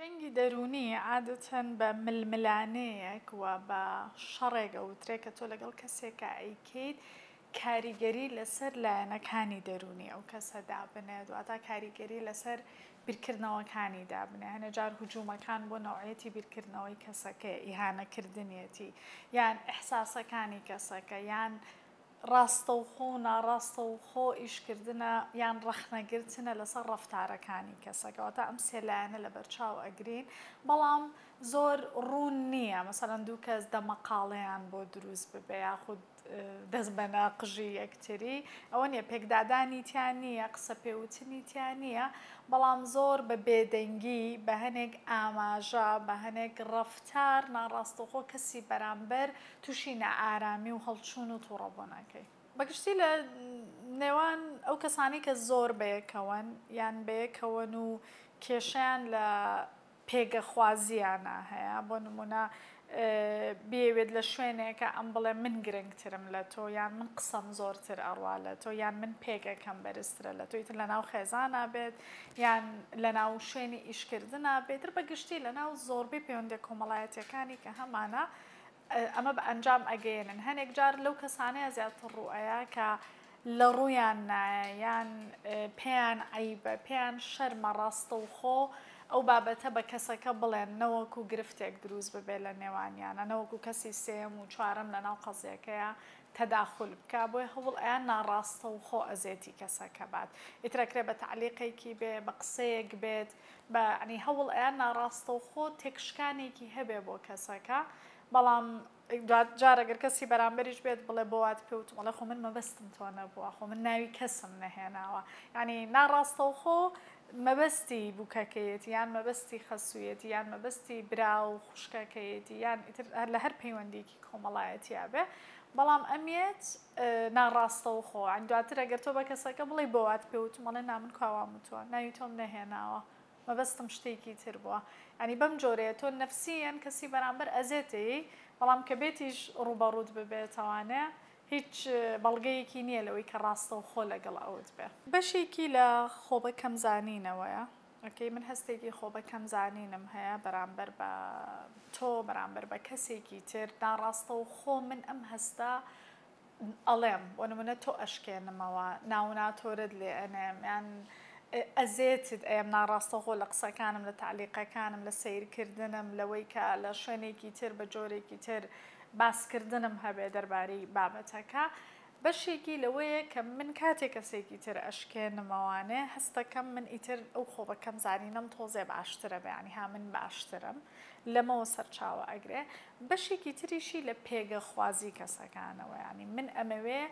جەنگی دەروونی عادەتەن بە ململانێیەک و بە شەڕێک ئەوترێ کە تۆ لەگەڵ کەسێکا ئەیکەیت کاریگەری لەسەر لایەنەکانی دەروونی ئەو کەسە دابنێت، واتا کاریگەری لەسەر بیرکردنەوەکانی دابنێ. هەنێ جار هجوومەکان بۆ نەوعیەتی بیرکردنەوەی کەسەکەیە، ئیهانەکردنیەتی، یان ئیحساسەکانی کەسەکە، یان ڕاستەوخۆ و ناڕاستەوخۆ ئیشکردنە یان ڕەخنەگرتنە لەسەر ڕەفتارەکانی کەسەکە. واتا ئەم سێ لایەنە لەبەرچاو ئەگرین، بەڵام زۆر ڕوون نییە مەسەلەن دوو کەس دەمەقاڵێیان بۆ دروست ببێ یاخود دەست بەنە قژی یەکتری، ئەوە نییە، پێکدادانی تیا نییە، قسە پێوتنی تیا نییە، بەڵام زۆر بە بێدەنگی، بە هەنێک ئاماژە، بە هەنێک ڕەفتار ناڕاستەوخۆ کەسی بەرامبەر تووشی نائارامی و هەڵچوون و تووڕەبوون ئەکەی. بە گشتی لە نێوان ئەو کەسانەی کە زۆر بەیەکەوەن یان بەیەکەوەن و کێشەیان لە پێگەخوازییانە هەیە، بۆ نموونە بیەوێت لە شوێنێکە ئەم بڵێ من گرنگترم لە تۆ یان من قسەم زۆرتر ئەڕوا لە تۆ یان من پێگەکەم بەرزترە لە تۆ، ئیتر لەناو خێزانا بێت یان لەناو شوێنی ئیشکردنا بێت، تر بە گشتی لەناو زۆربەی پەیوەندیە کۆمەڵایەتیەکانی کە هەمانە ئەمە بە ئەنجام ئەگەیەنن. هەنێک جار لەو کەسانەیە زیاتر ڕووئەیا کە لە ڕوویان نایە یان پێیان عەیبە، پێیان شەرمە ڕاستەوخۆ ئەو بابەتە بە کەسەکە بڵێن نەوەکو گرفتێک دروست ببێ لە نێوانیانا، نەوەکو کەسی سێیەم و چوارەم لەناو قەزیەکەیا تەداخول بکا، بۆیە هەوڵ ئەیا ناڕاستەوخۆ ئەزێتی کەسەکە بات. ئیتر ئەکرێ بە تەعلیقێکی بێ، بە قسەیەک بێت، بە یانی هەوڵ ئەیا ناڕاستەوخۆ تێکشکانێکی هەبێ بۆ کەسەکە، بەڵام دواجار ئەگەر کەسی بەرامبەریش بێت بڵێ بۆ وات پێ وتم، ئەڵێ خۆ من مەبەستم تۆ نەبووە، خۆ من ناوی کەسم نەهێناوە، یانی ناڕاستەوخۆ مەبەستی بووکەکەیەتی یان مەبەستی خەسوویەتی یان مەبەستی برا و خوشکەکەیەتی یان ئیتر لە هەر پەیوەندییەکی کۆمەڵایەتیا بێ، بەڵام ئەمیەت ناڕاستەوخۆ یانی دواتر ئەگەر تۆ بە کەسەکە بڵێی بۆ وات پێ وتم ئەڵێ نا من کوا وام وتووە ناوی تۆم نەهێناوە مەبەستم شتێکی تر بووە یانی بەم جۆرەیە تۆ نەفسیەن کەسی بەرامبەر ئەزێتێی بەڵام کە بێتیش ڕووبەڕووت ببێتەوانێ هیچ بەڵگەیەکی نییە لەوەی کە ڕاستەوخۆ لەگەڵ ئەوت بێ. بەشێکی لە خۆبەکەمزانینەوەیە ئۆکەی من هەستێکی خۆ بەکەم زانینم هەیە بەرامبەر بە تۆ بەرامبەر بە کەسێکی تر ناڕاستەوخۆ من ئەم هەستە ئەڵێم بۆ نمونە تۆ ئەشکێنمەوە ناوناتۆرت لێ ئەنێم یان ئەزێتت ئەیەم ناڕاستەوخۆ لە قسەکانم لە تەعلیقەکانم لە سەیرکردنم لەوەی کە لە شوێنێکی تر بە جۆرێکی تر باسکردنم هەبێ دەربارەی بابەتەکە بەشێکی لەوەیە کە من کاتێ کەسێکی تر ئەشکێنمەوانێ هەستەکەم من ئیتر ئەو خۆ بە کەم زانینەم تۆزێ باشترە بێ یانی ها من باشترم لەمەوە سەرچاوە ئەگرێ بەشێکی تریشی لە پێگە خوازی کەسەکانەوە یانی من ئەمەوێ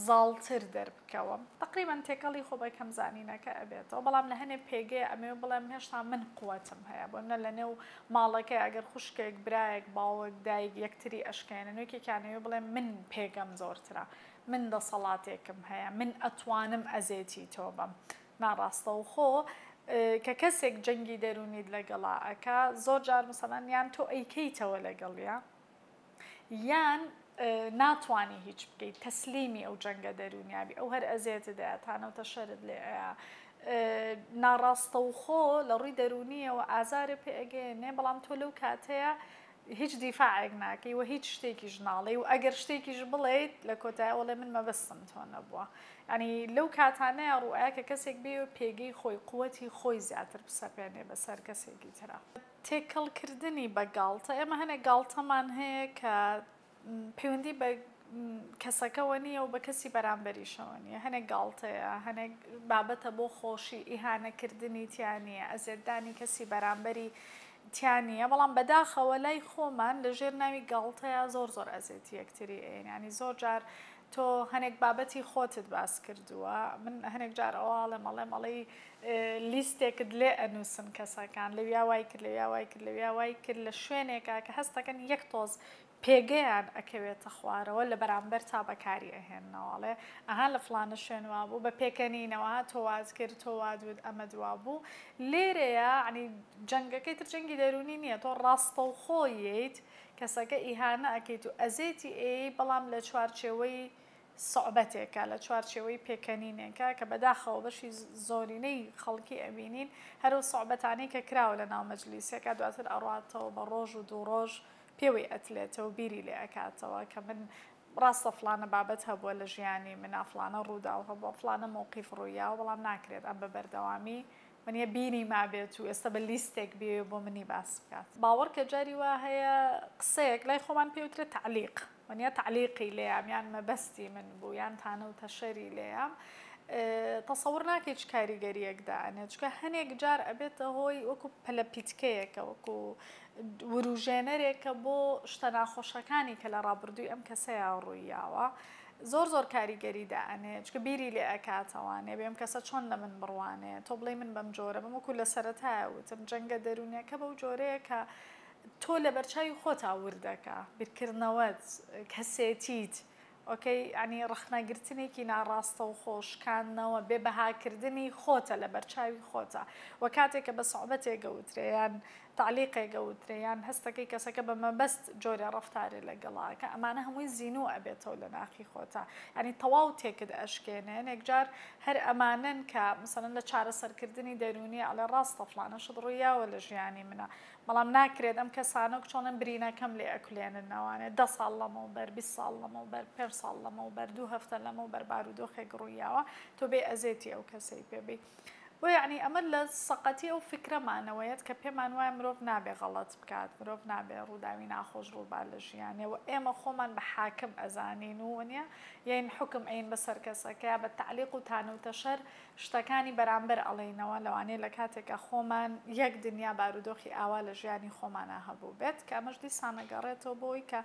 زاڵتر دەربکەوم تەقریبەن تێکەڵی خۆ بە کەم زانینەکە ئەبێتەوە بەڵام لە هەنێ پێگەیە ئەمەوێ بڵێم هێشتا من قوەتم هەیە بۆ نمونە لە نێو ماڵەکەی ئەگەر خوشکێک، برایەک، باوک، دایک یەکتری ئەشکێنن و یەکێکیان ئەیەوێ بڵێ من پێگەم زۆرترە، من دەسەڵاتێکم هەیە، من ئەتوانم ئەزێتی تۆ بەم. ناڕاستەوخۆ کە کەسێک جەنگی دەروونیت لەگەڵا ئەکا زۆر جار مەسەلەن یان تۆ ئەیکەیتەوە لەگەڵیا، یان ناتوانی هیچ بکەیت تەسلیمی ئەو جەنگە دەروونیا بی ئەو هەر ئەزێتت ئەیا تانە و تەشەرت لێ ئەیا ناڕاستەوخۆ لە ڕووی دەروونیەوە ئازارێ پێ ئەگەیەنێ بەڵام تۆ لەو کاتەیە هیچ دیفاعێک ناکەی و هیچ شتێکیش ناڵێی و ئەگەر شتێکیش بڵێیت لە کۆتایی ئەڵێ من مەبەستم تۆ نەبووە ینی لەو کاتانەیە ڕوئیا کە کەسێک بێ پێگەی خۆی قوتی خۆی زیاتر بسەپێنێ بەسەر کەسێکی ترا. تێکەڵ کردنی بە گاڵتە، ئێمە هەنێک گاڵتەمان هەیە کە پەیوەندی بە کەسەکەوە نییە و بە کەسی بەرامبەریشەوە نییە، هەنێک گاڵتەیە، هەنێک بابەتە بۆ خۆشی، ئیهانەکردنی تیا نییە، ئەزێتدانی کەسی بەرامبەری تیا نییە، بەڵام بەداخەوە لای خۆمان لە ژێر ناوی گاڵتەیا زۆر زۆر ئەزێتی یەکتری ئەیەن، یانی زۆر جار تۆ هەنێک بابەتی خۆتت باس کردووە، من هەنێک جار ئەوە ئەڵێم، ئەڵێم ئەڵێی لیستێکت لێ ئەنووسن کەسەکان لەویا وای کرد لەویا وای کرد لەویا وای کرد لە شوێنێکا کە هەست دەکەن یەک تۆز پێگەیان ئەکەوێتە خوارەوە لە بەرامبەر تا بەکاری ئەهێننەوە ئەڵێ ئەها لە فڵانە شوێن وابوو بە پێکەنینەوە ها تۆ وات کرد تۆ وات وت ئەمەت وابوو لێرەیە یانی جەنگەکەی تر جەنگی دەروونی نییە تۆ ڕاستەوخۆ یەیت کەسەکە ئیهانە ئەکەیت و ئەزێتی ئەیەی بەڵام لە چوارچێوەی. سوعبەتێکە، لە چوارچێوەی پێکەنینێکە کە بەداخەوە بەشی زۆرینەی خەڵکی ئەبینین هەر ئەو سوعبەتانەی کە کراوە لە ناو مەجلیسێکا دواتر ئەڕواتەوە بە ڕۆژ و دوو ڕۆژ پێوەی ئەتلێتەوە بیری لێ ئەکاتەوە کە من ڕاستە فڵانە بابەت هەبووە لە ژیانی منا فڵانە ڕووداو هەبووە فڵانە مەوقیف ڕوویاوە بەڵام ناکرێت ئەم بە بەردەوامی وەنیە بیری مابێت و ئێستا بە لیستێک بێ بۆ منی باس بکات. باوەڕکە جاری وا هەیە قسەیەک لای خۆمان پێ وترێت تەعلیق وەنیە تەعلیقی لێیام یان مەبەستی من بوو یان تانە و تەشەری لێیام تەسەور ناکەی چ کاریگەریەک دائەنێ چونکە هەنێک جار ئەبێتە هۆی وەکو پەلەپیتکەیەکە وەکو وروژێنەرێکە بۆ شتە ناخۆشەکانی کە لە ڕابردووی ئەم کەسەیا ڕوویاوە زۆر زۆر کاریگەری دائەنێ چونکە بیری لێ ئەکاتەوانێ بێ ئەم کەسە چۆن لە من بڕوانێ تۆ بڵێی من بەم جۆرە بم وەکو لە سەرەتایە وتم جەنگە دەروونیەکە بەو جۆرەیە کە تۆ لەبەرچاوی خۆتا وردەکە بیرکردنەوەت کەسێتیت ئۆکەی یانی ڕەخنەگرتنێکی ناڕاستەوخۆ، شکاندنەوە، بێ بەهاکردنی خۆتە لە بەرچاوی خۆتا. وە کاتێک کە بە سوعبەتێک ئەوترێ یان تەعلیقێک ئەوترێ یان هەستەکەی کەسەکە بە مەبەست جۆرێ ڕەفتارێ لەگەڵا ئەکا ئەمانە هەمووی زینوو ئەبێتەوە لە ناخی خۆتا. یانی تەواو تێکت ئەشکێنێ. هەنێک جار هەر ئەمانەن کە مەسەلەن لە چارەسەرکردنی دەروونی ئەڵێ ڕاستە فڵانە شت ڕوویاوە لە ژیانی منا بەڵام ناکرێت ئەم کەسانە وەک چۆنن برینەکەم لێ ئەکولێننەوانێ دە ساڵ لەمەوبەر، 20 ساڵ لەمەوبەر، پێنج ساڵ لەمەوبەر، دوو هەفتە لەمەوبەر بارودۆخێک ڕوویاوە تۆ بێ ئەزێتی ئەو کەسەی پێ بی. بۆ یەعنی ئەمە لە سەقەتی ئەو فکرەمانەوەیەت کە پێمان وایە مرۆڤ نابێ غەڵەت بکات، مرۆڤ نابێ ڕووداوی ناخۆش ڕووبا لە ژیانێ و ئێمە خۆمان بە حاکم ئەزانین و وەنیە یەین حوکم ئەین بەسەر کەسەکەیا بە تەعلیق و تانە و تەشەر شتەکانی بەرامبەر ئەڵێینەوە، لەوانەیە لە کاتێکا خۆمان یەک دنیا بارودۆخی ئاوا لە ژیانی خۆمانا هەبووبێت، کە ئەمەش دیسان ئەگەڕێتەوە بۆ ئەوەی کە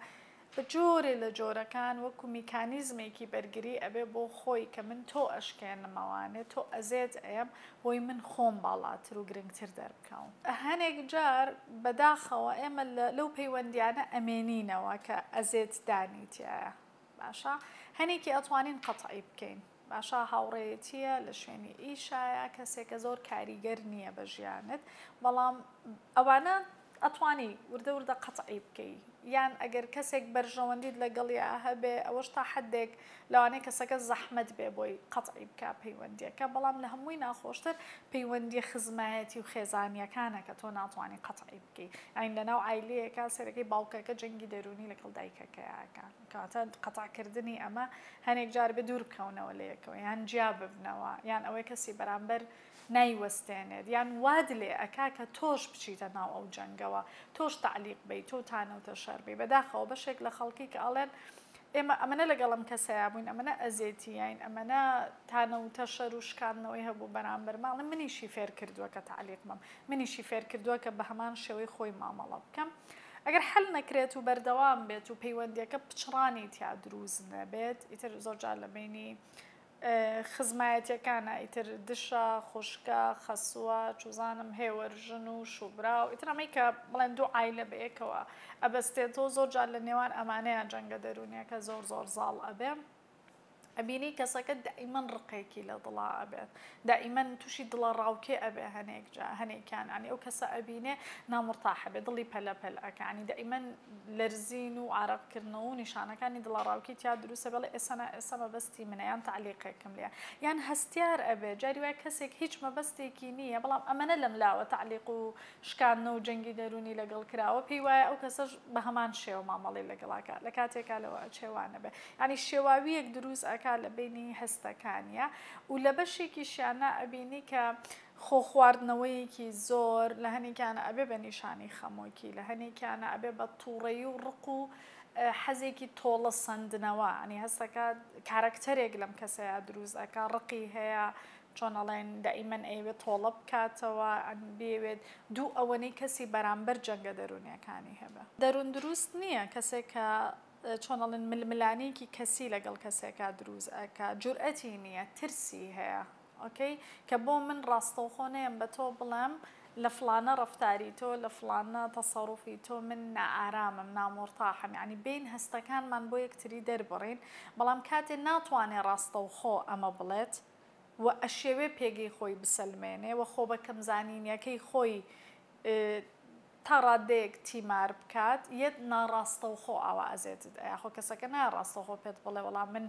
بە جۆرێ لە جۆرەکان وەکو میکانیزمێکی بەرگری ئەبێ بۆ خۆی کە من تۆ ئەشکێنمەوانێ، تۆ ئەزێت ئەیەم بۆی من خۆم باڵاتر و گرنگتر دەربکەوم. هەنێک جار بەداخەوە ئێمە لەو پەیوەندیانە ئەمێنینەوە کە ئەزێتدانی تیایە. باشە هەنێکی ئەتوانین قەتعی بکەین. باشە هاوڕێیەتیە لە شوێنی ئیشایە کەسێکە زۆر کاریگەر نییە بە ژیانت بەڵام ئەوانە ئەتوانی وردە وردە قەتعی بکەی یان ئەگەر کەسێک بەرژەوەندیت لەگەڵیا هەبێ ئەوەش تا حدێک لەوانەیە کەسەکە زەحمەت بێ بۆی قەتعی بکا پەیوەندیەکە بەڵام لە هەمووی ناخۆشتر پەیوەندیە خزمایەتی و خێزانیەکانە کە تۆ ناتوانی قەتعی بکەی یانی لەناو عایلەیەکا سەرەکەی باوکەکە جەنگی دەروونی لەگەڵ دایکەکەیا ئەکا کەواتە قەتع کردنی ئەمە هەنێک جار بێ دوور بکەونەوە لە یەکەوە یان جیا ببنەوە یان ئەوەی کەسی بەرامبەر نایوەستێنێت یان واد لێ ئەکا کە تۆش بچیتە ناو ئەو جەنگەوە تۆش تەعلیق بی تۆ تانە و تەشەر بی بەداخەوە بەشێک لە خەڵکی کە ئەڵێن ئێمە ئەمەنە لەگەڵ ئەم کەسەیا بووین ئەمەنە ئەزێتی یاین ئەمەنە تانە و تەشەر و شکاندنەوەی هەبوو بەرامبەرمان ئەڵێن منیشی فێر کردووە کە تەعلیق بم منیشی فێر کردووە کە بە هەمان شێوەی خۆی مامەڵە بکەم. ئەگەر حەل نەکرێت و بەردەوام بێت و پەیوەندیەکە پچڕانی تیا دروست نەبێت ئیتر زۆر جار لە بەینی خزمایەتیەکانە ئیتر دشە خوشکە خەسووە چوزانم هێوەر ژن و شوبرا و ئیتر ئەمەی کە بڵێن دوو عایلە بەیەکەوە ئەبەستێتەوە زۆر جار لە نێوان ئەمانەیان جەنگە دەروونیەکە زۆر زۆر زاڵ ئەبێ. ئەبینی کەسەکە دائیمەن ڕقێکی لە دڵا ئەبێت دائیمەن تووشی دڵە ڕاوکێ ئەبێ هەنێک جا هەنێکیان عنی ئەو کەسە ئەبینێ نامرتاحە بێ دڵی پەلە پەل ئەکا عنی دائیمەن لەرزین و عارەقکردنەوە و نیشانەکانی دڵە ڕاوکی تیا دروستە بەڵێ ئێستا نا ئێستا مەبەستی منە یان تەعلیقێکم لێیە یان هەستیار ئەبێ جاری وایە کەسێک هیچ مەبەستێکی نییە بەڵام ئەمەنە لەم لاوە تەعلیق و شکاندنە و جەنگی دەروونی لەگەڵ کراوە پێی وایە ئەو کەسەش بە هەمان شێوە مامەڵەی لەگەڵ ئەکا لە کاتێکا لەوە ئەچێ وا نەبێ یانی شێواوییەک دروست ئەکا لە بەینی هەستەکانیا و لە بەشێکیشیانا ئەبینی کە خۆ خواردنەوەیەکی زۆر لە هەنێکیانە ئەبێ بە نیشانی خەمۆکی لە هەنێکیانە ئەبێ بە تووڕەیی و ڕق و حەزێکی تۆڵە سەندنەوە ینی هەستەکە کارەکتەرێک لەم کەسەیا دروست ئەکا ڕقی هەیە چۆن ئەڵێن دائیمەن ئەیەوێت تۆڵە بکاتەوە بیەوێت دوو ئەوەنەی کەسی بەرامبەر جەنگە دەروونیەکانی هەبێ. دەروون دروست نییە کەسێک کە چۆن ئەڵێن ململانێیەکی کەسی لەگەڵ کەسێکا دروست ئەکا جورئەتی نییە ترسی هەیە ئۆکەی کە بۆ من ڕاستەوخۆ نەیەم بە تۆ بڵێم لە فڵانە ڕەفتاری تۆ لە فڵانە تەسەروفی تۆ من نائارامم نامورتاحم یانی بێین هەستەکانمان بۆ یەکتری دەربڕین بەڵام کاتێ ناتوانێ ڕاستەوخۆ ئەمە بڵێت و ئەشیەوێ پێگەی خۆی بسەلمێنێ و خۆبەکەمزانینیەکەی خۆی تا ڕاددەیەک تیمار بکات یەت ناڕاستەوخۆ ئاوا ئەزێتت ئەیا خۆ کەسەکە نایە ڕاستەوخۆ پێت بڵێ وەڵا من.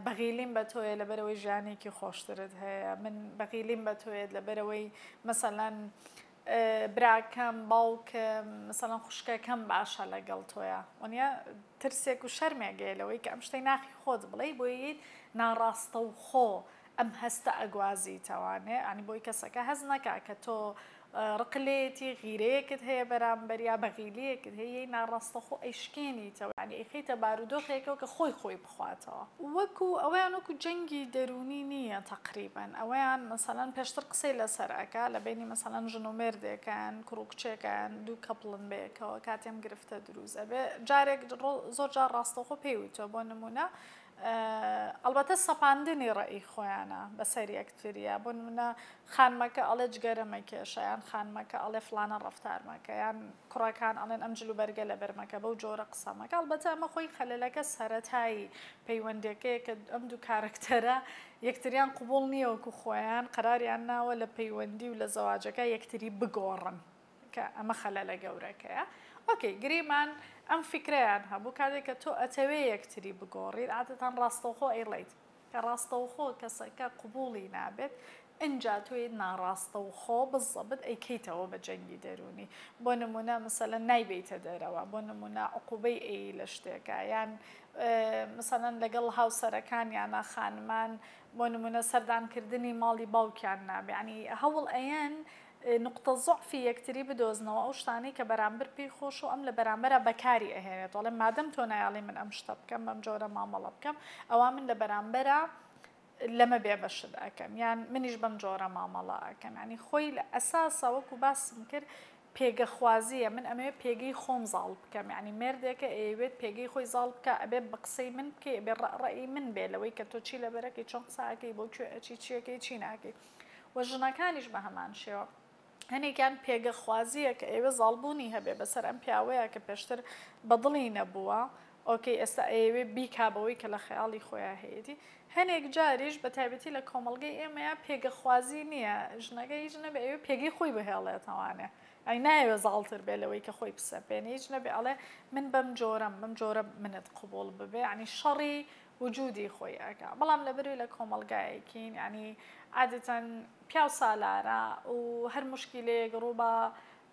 بەغیلیم بە تۆیە لەبەرئەوەی ژیانێکی خۆشترت هەیە، من بەغیلیم بە تۆیەت لەبەرئەوەی مەسەلەن براکەم، باوکم، مەسەلەن خوشکەکەم باشە لەگەڵ تۆیا. وەنیە ترسێک و شەرمێک هەیە لەوەی کە ئەم شتەی ناخی خۆت بڵێی بۆیە یەیت ناڕاستەوخۆ ئەم هەستە ئەگوازیتەوانێ یانی بۆی کەسەکە هەست نەکا کە تۆ ڕق لێیەتی غیرەیەکت هەیە بەرامبەر یا بەغیلیەکت هەیە یەی ناڕاستەخۆ ئەیشکێنیتەوە یانی ئەیخەیتە بارودۆخێکەوە کە خۆی خۆی بخواتەوە. وەکو ئەوەیان وەکو جەنگی دەروونی نییە تەقریبەن ئەوەیان مەسەلەن پێشتر قسەی لەسەر ئەکا لە بەینی مەسەلەن ژن و مێردێکن کوڕ و کچێکن دوو couple ن بەیەکەوە کاتێ ئەم گرفتە دروست ئەبێ جارێک زۆر جار ڕاستەوخۆ پێی وتوە بۆ نموونە ئەڵبەتە سەپاندنی ڕەئی خۆیانە بەسەر یەکتریا بۆ نمونە خانمەکە ئەڵێ جگەرە مەکێشە یان خانمەکە ئەڵێ فلانە ڕەفتار مەکە یان کوڕەکان ئەڵێن ئەم جلوبەرگە لەبەر مەکە بەو جۆرە قسە مەکە ئەڵبەتە ئەمە خۆی خەلەلەکە سەرەتایی پەیوەندیەکەیە کە ئەم دوو کارەکتەرە یەکتریان قبوڵ نییە وەکو خۆیان قەراریان ناوە لە پەیوەندی و لە زەواجەکە یەکتری بگۆڕن. کە ئەمە خەلەلە گەورەکەیە. ئۆکەی گریمان ئەم فیکرەیان هەبوو کاتێک کە تۆ ئەتەوێ یەکتری بگۆڕیت عادەتەن ڕاستەوخۆ ئەیڵێیت کە ڕاستەوخۆ کەسەکە قبوڵی نابێت ئینجا تۆی ناڕاستەوخۆ بزەبت ئەیکەیتەوە بە جەنگی دەروونی بۆ نمونە مەسەلەن نایبەیتە دەرەوە بۆ نمونە عقوبەی ئەیی لە شتێکا یان مەسەلەن لەگەڵ هاوسەرەکانیانا خانمان بۆ نمونە سەردانکردنی ماڵی باوکیان نابێ یانی هەوڵ ئەیەن نوقتە زوعفی یەکتری بدۆزنەوە ئەو شتانەی کە بەرامبەر پێی خۆشە و ئەم لە بەرامبەرا بەکاری ئەهێنێت ئەڵێ مادەم تۆ نایەڵی من ئەم شتە بکەم بەم جۆرە مامەڵە بکەم ئەوا من لە بەرامبەرا لەمە بێبەشت ئەکەم یان منیش بەم جۆرە مامەڵە ئەکەم یانی خۆی لە ئەساسا وەکو باسم کرد پێگەخوازیە من ئەمەوێ پێگەی خۆم زاڵ بکەم یانی مێردێکە ئەیەوێت پێگەی خۆی زاڵ بکە ئەبێ بە قسەی من بکەی ئەبێ ڕەئی من بێ لەوەی کە تۆ چی لەبەرەکەی چۆن قسە ئەکەی بۆ کوێ ئەچی چیەکەی چی ناکەی وە ژنەکانیش بە هەمان شێوە هەنێکیان پێگە خوازیە کە ئەیەوێ زاڵبوونی هەبێ بەسەر ئەم پیاوەیە کە پێشتر بە دڵی نەبووە ئۆکەی ئێستا ئەیەوێ بیکا بەوەی کە لە خەیاڵی خۆیا هەیەتی هەنێک جاریش بە تایبەتی لە کۆمەڵگەی ئێمەیا پێگە خوازی نییە ژنەکە هیچ نەبێ ئەیەوێ پێگەی خۆی بهێڵێتەوانێ ئەی نایەوێ زاڵتر بێ لەوەی کە خۆی بسەپێنێ هیچ نەبێ ئەڵێ من بەم جۆرەم بەم جۆرە منت قبوڵ ببێ یانی شەڕی وجودی خۆی ئەکا بەڵام لەبەروی لە کۆمەڵگایەکین یانی عادەتەن پیاو سالارە و هەر موشکیلەیەک ڕوو بە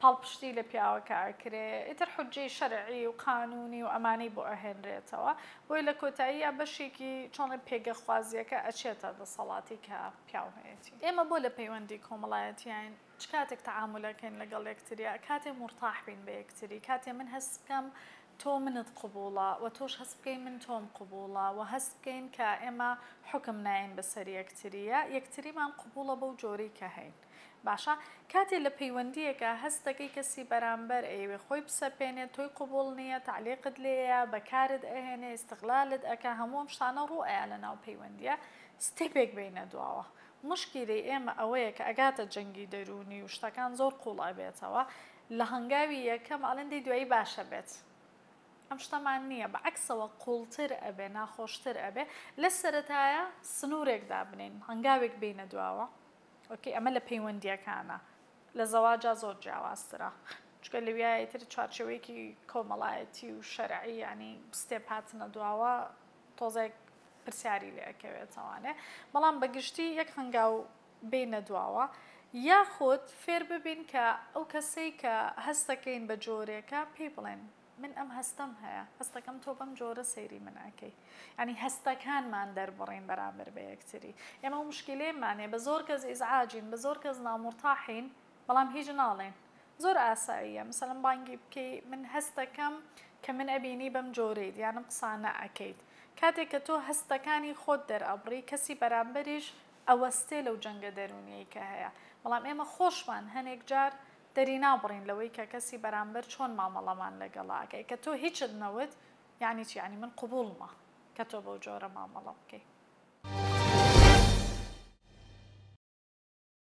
پاڵپشتی لە پیاوەکە ئەکرێ ئیتر حوجەی شەرعی و قانونی و ئەمانەی بۆ ئەهێنرێتەوە بۆیە لە کۆتاییا بەشێکی چۆن پێگە خوازیەکە ئەچێتە دەسەڵاتی کە پیاو هەیەتی. ئێمە بۆ لە پەیوەندی کۆمەڵایەتیاین چ کاتێک تەعامول ئەکەین لەگەڵ یەکتریا کاتێ مورتاح بین بە یەکتری کاتێ من هەست بکەم تۆ منت قبوڵە وە تۆش هەست بکەی من تۆم قبوڵە وە هەست بکەین کە ئێمە حوکم نایەین بەسەر یەکترییا یەکتریمان قبوڵە بەو جۆرەی کە هەین باشە کاتێ لە پەیوەندیەکا هەست دەکەی کەسی بەرامبەر ئەیەوێ خۆی بسەپێنێ تۆی قبوڵ نیە تەعلیقت لێیە بەکارت ئەهێنێ ئیستغلالت ئەکا هەموو ئەم شتانە ڕوو ئەیا لەناو پەیوەندیە ستێپێک بێینە دواوە موشکیلەی ئێمە ئەوەیە کە ئەگاتە جەنگی دەروونی و شتەکان زۆر قوڵ ئەبێتەوە لە هەنگاوی یەکەم ئەڵێن دەی دوایی باشە بێت ئەم شتەمان نییە بە عەکسەوە قوڵتر ئەبێ ناخۆشتر ئەبێ لە سەرەتایە سنوورێک دابنێین هەنگاوێک بێینە دواوە ئۆکەی ئەمە لە پەیوەندییەکانە لە زەواجا زۆر جیاوازترە چونکە لەویا ئیتر چوارچێوەیەکی کۆمەڵایەتی و شەرعی یانی step هاتنە دواوە تۆزێک پرسیاری لێ ئەکەوێتەوانێ بەڵام بە گشتی یەک هەنگاو بێینە دواوە یاخود فێر ببین کە ئەو کەسەی کە هەستەکەین بە جۆرێکە پێی بڵێن من ئەم هەستەم هەیە هەستەکەم تۆ بەم جۆرە سەیری من ئەکەی یانی هەستەکانمان دەربڕین بەرامبەر بە یەکتری ئێمە ئەو مشکیلەیەمان هەیە بە زۆر کەس ئیزعاجین بە زۆر کەس نامورتاحین بەڵام هیچ ناڵێن زۆر ئاساییە مەسەلەن بانگی بکەی من هەستەکەم کە من ئەبینی بەم جۆرەیت یان ئەم قسانە ئەکەیت کاتێک کە تۆ هەستەکانی خۆت دەرئەبڕی کەسی بەرامبەریش ئەوەستێ لەو جەنگە دەروونیەی کە هەیە بەڵام ئێمە خۆشمان هەنێک جار دەرینابڕین لەوەی کە کەسی بەرامبەر چۆن مامەڵەمان لەگەڵا ئەکەی کە تۆ هیچت نەوت یانی چی یانی من قبوڵمە کە تۆ بەو جۆرە مامەڵە بکەی.